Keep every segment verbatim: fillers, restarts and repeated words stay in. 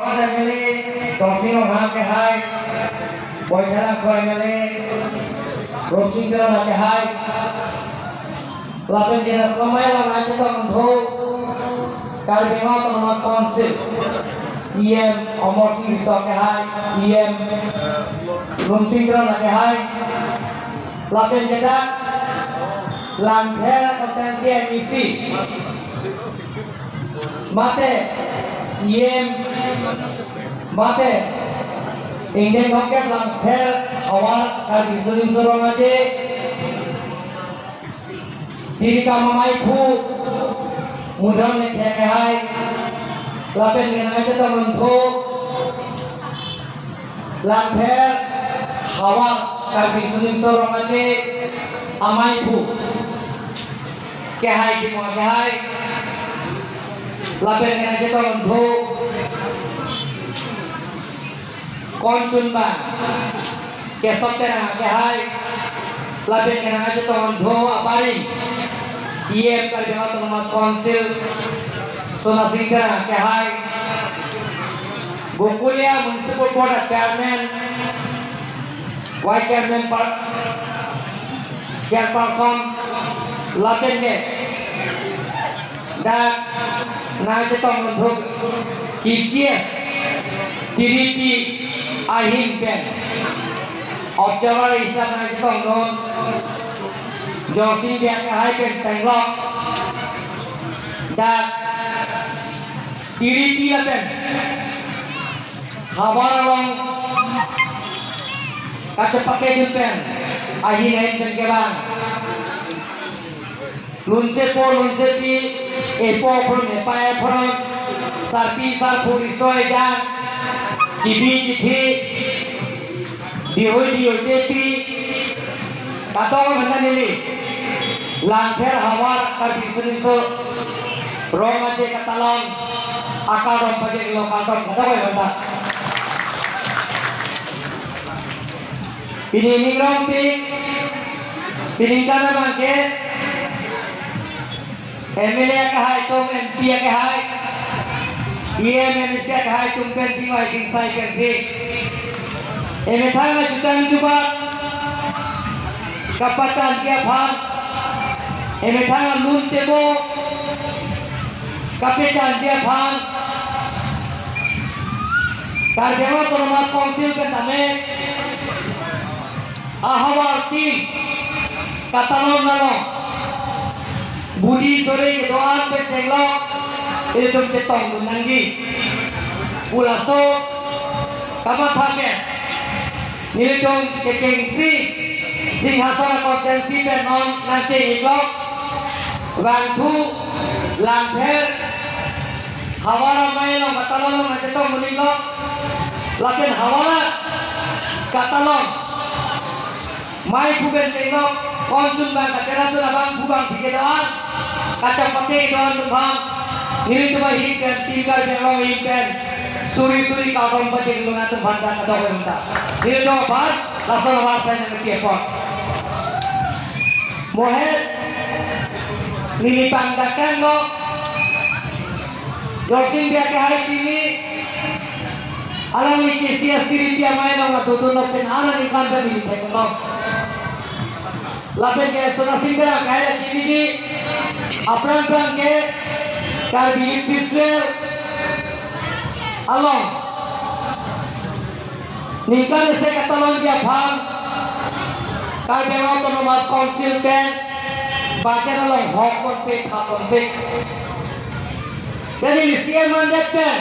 M L A, Dorsing Ronghang kehai, Baithalangso M L A, Rumsing Teron kehai, lapen jenaso amei along nangchetongdun, Karbi Anglong Autonomous Council, E M Amarsing Tisso kehai, E M Rumsing Teron kehai, lapen jedak Langpher constituency M A C, mate E M, mate ingdeng thomkep Langpher havar Karbi Riso Nimso Rong Aje, Tirikam amaiphu Mudon Lekthe kehai, lapen nangchetongdun Langpher havar Karbi Riso Nimso Rong Aje amaiphu kehai, Timung kehai, lapen nangchetongdun Konchunbang Keso Terang kehai, lapen nangchetongdun aparing E M Karbi Anglong Autonomous Council Sonasing Terang kehai, Bokulia Municipal Board Chairman, Vice Chairman, par-, Chairperson, lapen ke dak nangchetongdun K C S Tiripi ahin pen observer isap nangchetongdun Jorsing Biak kehai pen chenglok dak Tiripi lapen havar along kachepakejun pen ahin ahin pen kevang lunsepo lunsepi, epo aphrang epai aphrang, sarpi sarpo, riso ejang, kibi kithi, dihui dihui chepi, kadokave neli Langpher havar Karbi Riso Nimso Rong Aje katalon akardom pajirlo, kardom kadokave aphan ta. Pini ning rong pi, pini kana bangke, M L A kehai atum, M P kehai, E M, M A C kehai atum pen chingvai chingsai pensi emethang ajutan jubak kapachanji aphan, emethang alun tebo kapachanji aphan, Karbi Anglong Autonomous Council pen tame ahavar tin katalon nalo budi sore kedo-an pen chenglok ilitum chetongdun nangji pu laso kamatha pen nelitum kechengsi Singhason constituency pen non nangcheng-iklok vangthu Langpher havar amei along katalon along nangchetongdun-iklok lapen havar katalon maiphu pen chenglok, konchunbang kacherap dun abang bubang phike do-an, kachapate do-an atum aphan, nelitum ahin pen, Team Karbi Anglong ahin pen suri suri kardom pajirlo atum aphan ta kadokave aphan ta. Nelitum aphan lason ahavar asai nangpi apot. Mohet neli pangdakanglo, Jorsing Biak kehai chini, alangli K C S Tiripi amei along atotu no pen alang ningkan pen neli theklo. Lapen ke Sonasing Terang kehai la chiniji, aphrang phrang ke Karbi Youth Festival along ningkan isi katalonji aphan Karbi Anglong Autonomous Council pen budget along hok ponpe, thap ponpe. Jadi C M mandet pen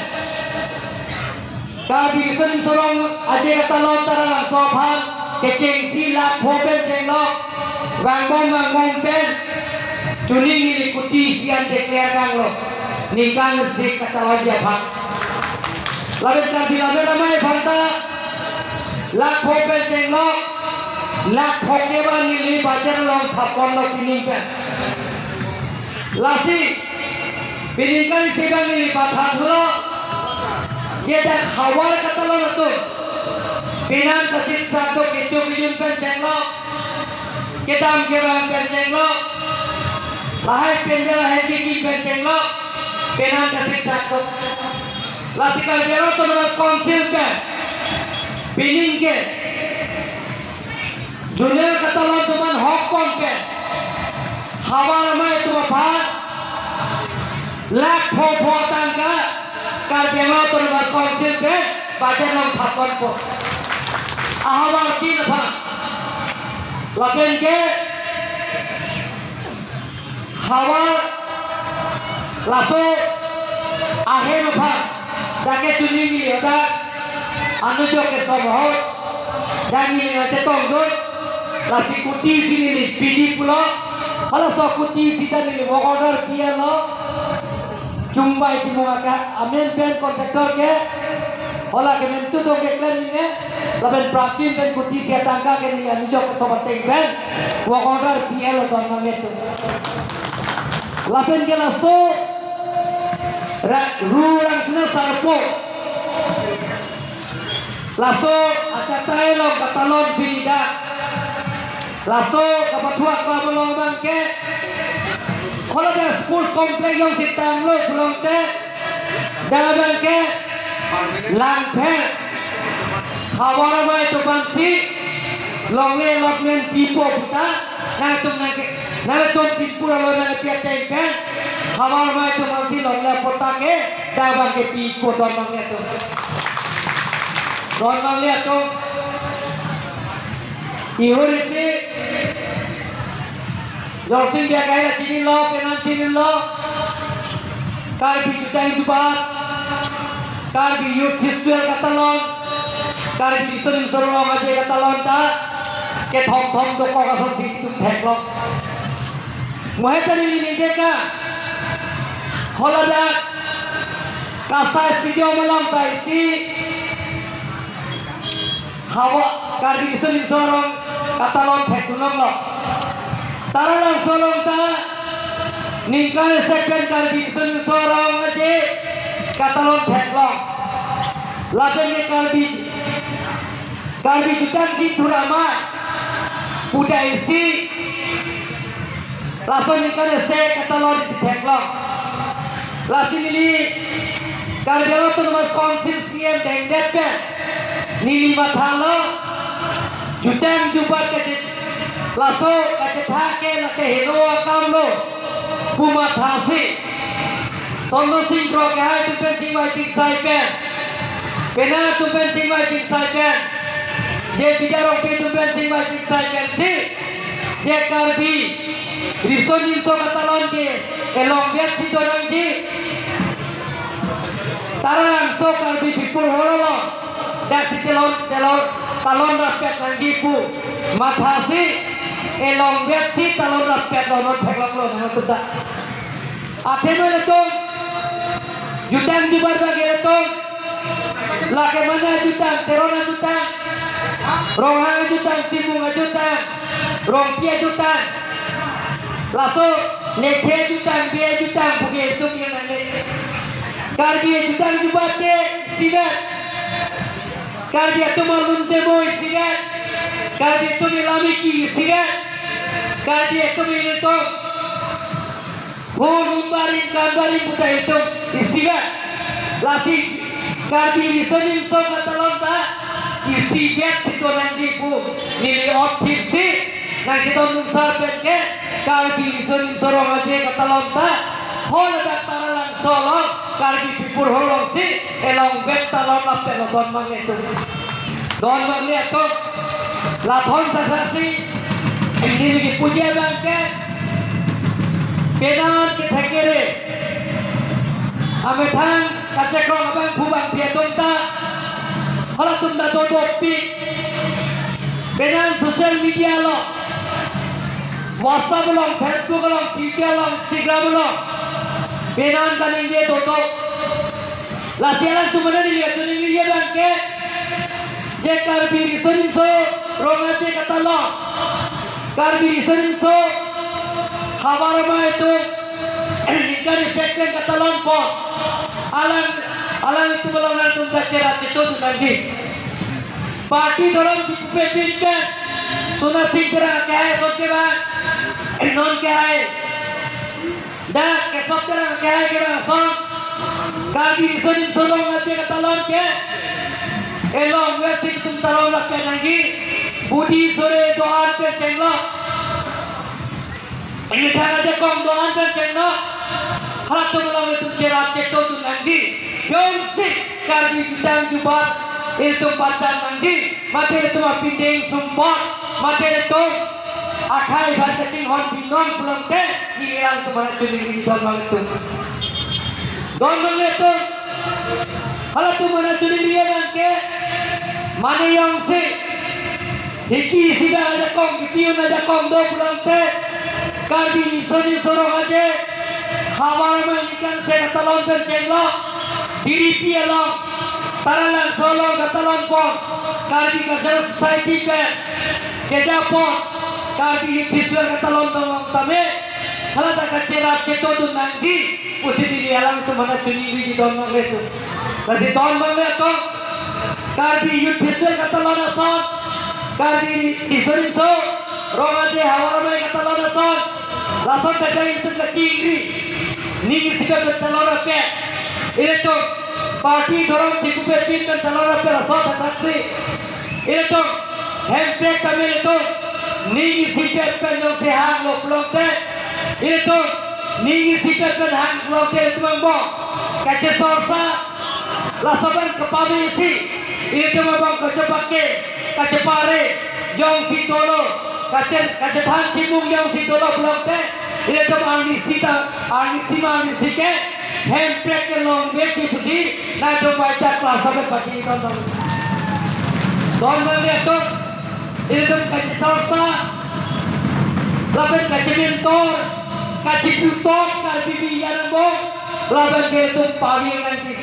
Karbi Riso Nimso Rong Aje katalon Taralangso aphan kechengsi lakh pho pen chenglok, vangbom vangbom pen chuning ili kuti isi an declare kanglo, ningkan isi katalonji aphan. Lapen Karbi Lammet Amei aphan ta lakh pho pen chenglok, lakh pho ke ba neli budget along thap ponlo pining pen. Lasi, pining kan isi abang neli patha thulo, jedak havar katalon atum, penang kasiksak do, kecho kejun pen chenglok, kedam kevang pen chenglok, lahai pen lahai kiki pen chenglok, penang kasiksak do. Lasi Karbi Anglong Autonomous Council pen pining ke junior katalon atum aphan hok pon pen havar amei atum aphan lakh pho pho tangka Karbi Anglong Autonomous Council pen budget along thap ponpo. Ahavar tin aphan. Lapen ke havar laso ahem aphan dak ke chunini dak anujok kesom ahut dak neli nangchetongdun. Lasi kuti isi neli pidi pulo. Halaso kuti isi ta neli work order pilo. Chumbai Timung aka amen pen contractor ke, hala ke men tu dong keklem ne, lapen prapjin pen kuti isi atangka ke neli anujok kesom ateng pen work order pilo don nang itu. Lapen ke laso ra-, Ru Rangsina Sarpo. Laso achatai along katalon pini dak. Laso kapathuak pam along abang ke. Hala dak sports complex jongsi tanglo pulote, dak abang ke Langpher havar amei atum aphansi longle allotment pipo puta, nangtum nangke, nangtum pinpur alo nangpi ateng pen havar amei atum aphansi longle patta ke dak abang ke pipo don nangne atum. Don nangne atum. Ihur isi Jorsing Biak aira chinilo, penan chinilo. Karbi jutang jubat, Karbi Youth Festival katalon, Karbi Riso Nimso Rong Aje katalon ta kethom thom dokok asonsi itum theklong. Mo heta neli ningje ke, hala dak Kasai Stadium along ta isi havar Karbi Riso Nimso Rong katalon thekdun longlo. Taralangso along ta ningkan isi pen Karbi Riso Nimso Rong Aje katalon theklong. Lapen ke Karbi, Karbi Jutangji Thur Amei puta isi laso ningkan isi katalon isi theklong. Lasi neli Karbi Anglong Autonomous Council C E M dengdet pen neli mathalo, jutang jubat kache, laso kachetha ke lake heno akam lo pu mathasi. Sonno Sing Kro kehai atum pen chingvai chingsai pen, penan atum pen chingvai chingsai pen, je Bidya Rongpi atum pen chingvai chingsai pensi, je Karbi Riso Nimso katalon ke elongvet si do nangji. Taralangso Karbi People Hall along daksi telon telon talon rappet nangji pu mathasi elongvet si talon rappet lo, non theklonglo nangtum ta. Athema ilitum jutang jubat bagi ilitum, lake mane ajutang, Teron ajutang, Ronghang ajutang, Timung ajutang, Rongpi ajutang, laso Lekthe ajutang, Bey ajutang, pu ke itum yang nangji. Karbi ajutang jubat ke isivet, Karbi atum alun temo isivet, Karbi atum ilamiki isivet, Karbi atum ilitum ho numbaring kambaring puta itum isivet. Lasi Karbi Riso Nimso katalon ta isivet si do nangji pu neli othip si nangketondun sar pen ke Karbi Riso Nimso Rong Aje katalon ta hala dak Taralangso along Karbi People Hall alongsi elongvet talon rappet lo don nangne atum. Don nangne atum. Lathon sasaksi neli kipuji abang ke penan kethek kere amethang kachekrong abangphu bangphi atum ta halatum ta dodopik. Penan social media along, WhatsApp along, Facebook along, Twitter along, Instagram along penan kaningje dodok. Lasi alangtum mane neli atum neli abang ke, je Karbi Riso Nimso Rong Aje katalon, Karbi Riso Nimso havar amei atum ningkan isi pen katalon pon, alang, alanglitum along nangtum ta cherap chetongdun nangji. Party dhorom chipupepin pen Sona Sing Terang kehai ason kevang, non kehai, dak Keso Terang kehai kevang ason, Karbi Riso Nimso Rong Aje katalon ke elong wesi tum talon lak ke nangji, budi sore doan pen chenglok, emethang ajakong doan pen chenglok, halatum along ilitum cherap chetongdun nangji. Jongsi Karbi jutang jubat ilitum pachan nangji, mate ilitum apindeng sumpot, mate ilitum akhai aphan kachinghon binong pulote, neli alangtum aphan choningri, don abang ilitum. Don abang ilitum. Halatum aphan choningri abang ke, mane jongsi hiki isi abang ajakong, kipi un ajakong do pulote, Karbi Riso Nimso Rong Aje, Havar Amei ningkan isi katalon pen chenglok, Diripi along, Taralangso along katalon pon, Karbi Cultural Society pen kejapon, Karbi Youth Festival katalon tong tame, hala ta kacherap chetongdun nangji pusi neli alangtum aphan choningri ji, don abang ilitum. Lasi don abang ilitum, Karbi Youth Festival katalon ason, Karbi Riso Nimso Rong Aje Havar Amei katalon ason, lason ta jai ilitum kachingri, ning isi pen talon rapet. Ilitum party dhorom thikupet pin pen talon rapet, lason ta thaksi. Ilitum hemprek tame ilitum ning isi pen pen jongsi hanglo pulote, ilitum ning isi pen pen hang pulote, ilitum angbong kachesorsa, laso pen kepame isi, ilitum angbong kachepake, kachepare jongsi dolo, kache, kachethan chimung jongsi dolo pulote, ilitum arnisi ta, arnisi ma arnisi ke hemprek kelong beki pusi, nangtum baita kelas satu pagi, don abang. Don abang ilitum, ilitum kachesorsa, lapen kachementor, kacheputok Karbi Beyar angbong, lapen ke ilitum pavir nangji.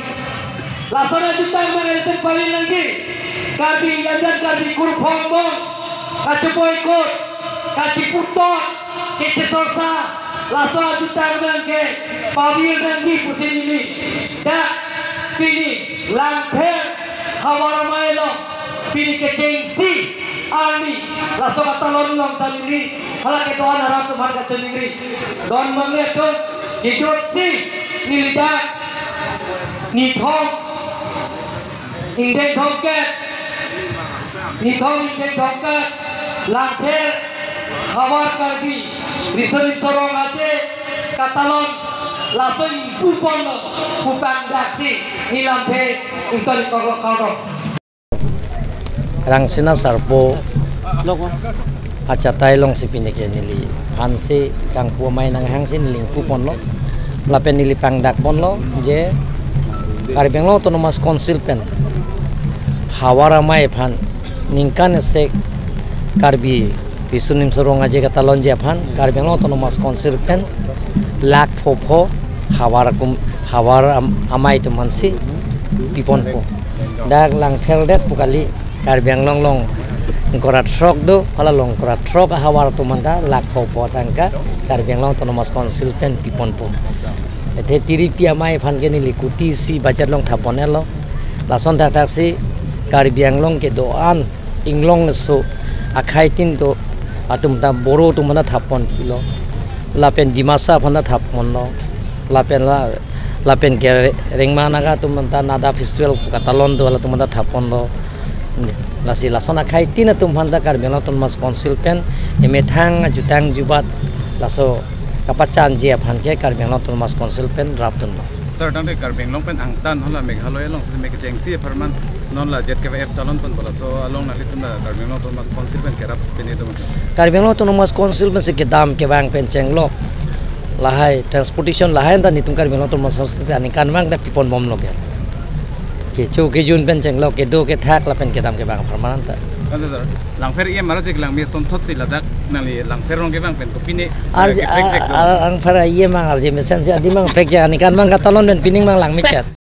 Lason ajutang abang ilitum pavir nangji. Karbi Anglong, Karbi Kurphong angbong, kachepoikot, kacheputok, kachesorsa, laso ajutang abang ke pavir nangji pusi neli dak pini Langpher Havar Amei along, pini kechengsi arni, laso katalon along ta neli hala kedo-an arat atum aphan kachoningri. Don abang ilitum, kejutsi neli dak nithom ingdeng thomkep, nithom ingdeng thomkep, Langpher Havar Karbi Riso Nimso Rong Aje katalon laso ingpu ponlo pu pangdaksi neli lamthe ington-ik koklo, kardom. Rangsina Sarpo achatai alongsi pini ke neliphansi kangpu amei nanghangsi neli ingpu ponlo. Lapen neli pangdak ponlo je Karbi Anglong Autonomous Council pen Havar Amei aphan ningkan isi Karbi Riso Nimso Rong Aje katalonji aphan Karbi Anglong Autonomous Council pen lakh pho pho Havar akum, Havar am-, Amei atum aphansi piponpo. Dak Langpher det pu kali, Karbi Anglong along ingkoi ra throk do, hala along ingkoi ra throk ahavar atum aphan ta lakh pho pho tangka Karbi Anglong Autonomous Council pen piponpo. Athe Diripi Amei aphan ke neli kuti isi budget along thap pon-etlo. Lason thakthaksi Karbi Anglong kedo-an inglong aso akhai tin do atum ta Boro atum aphan ta thap ponpilo. Lapen Dimasa aphan ta thap ponlo. Lapen la, lapen ke Rengma Naga atum aphan ta Nada Festival katalon do, halatum aphan ta thap ponlo. Lasi lason akhai tin atum aphan ta Karbi Anglong Autonomous Council pen emethang ajutang jubat laso kapachanji aphan ke Karbi Anglong Autonomous Council pen rapdunlo. Sir, tangte Karbi Anglong pen angtan hala Meghalaya along sitame kechengsi apharman non la Z K Y F talon ponpo, laso along nanglitum la Karbi Anglong Autonomous Council pen kerap pini atum, sir? Karbi Anglong Autonomous Council pensi kedam kevang pen chenglok, lahai transportation lahai ta netum Karbi Anglong Autonomous Council si aningkanvang ta piponbomlo ke. Kecho kejun pen chenglok, kedo kethak lapen kedam kevang apharman ta. Ante sir, Langpher E M Arje Langme asonthotsi ladak nangli Langpher arong kevang pen kopine, arje, eh, keprekjek do? Ar-, ar-, Langpher E M Arje mesensi adim abang prekjek, aningkanvang katalon pen pining abang langmechet.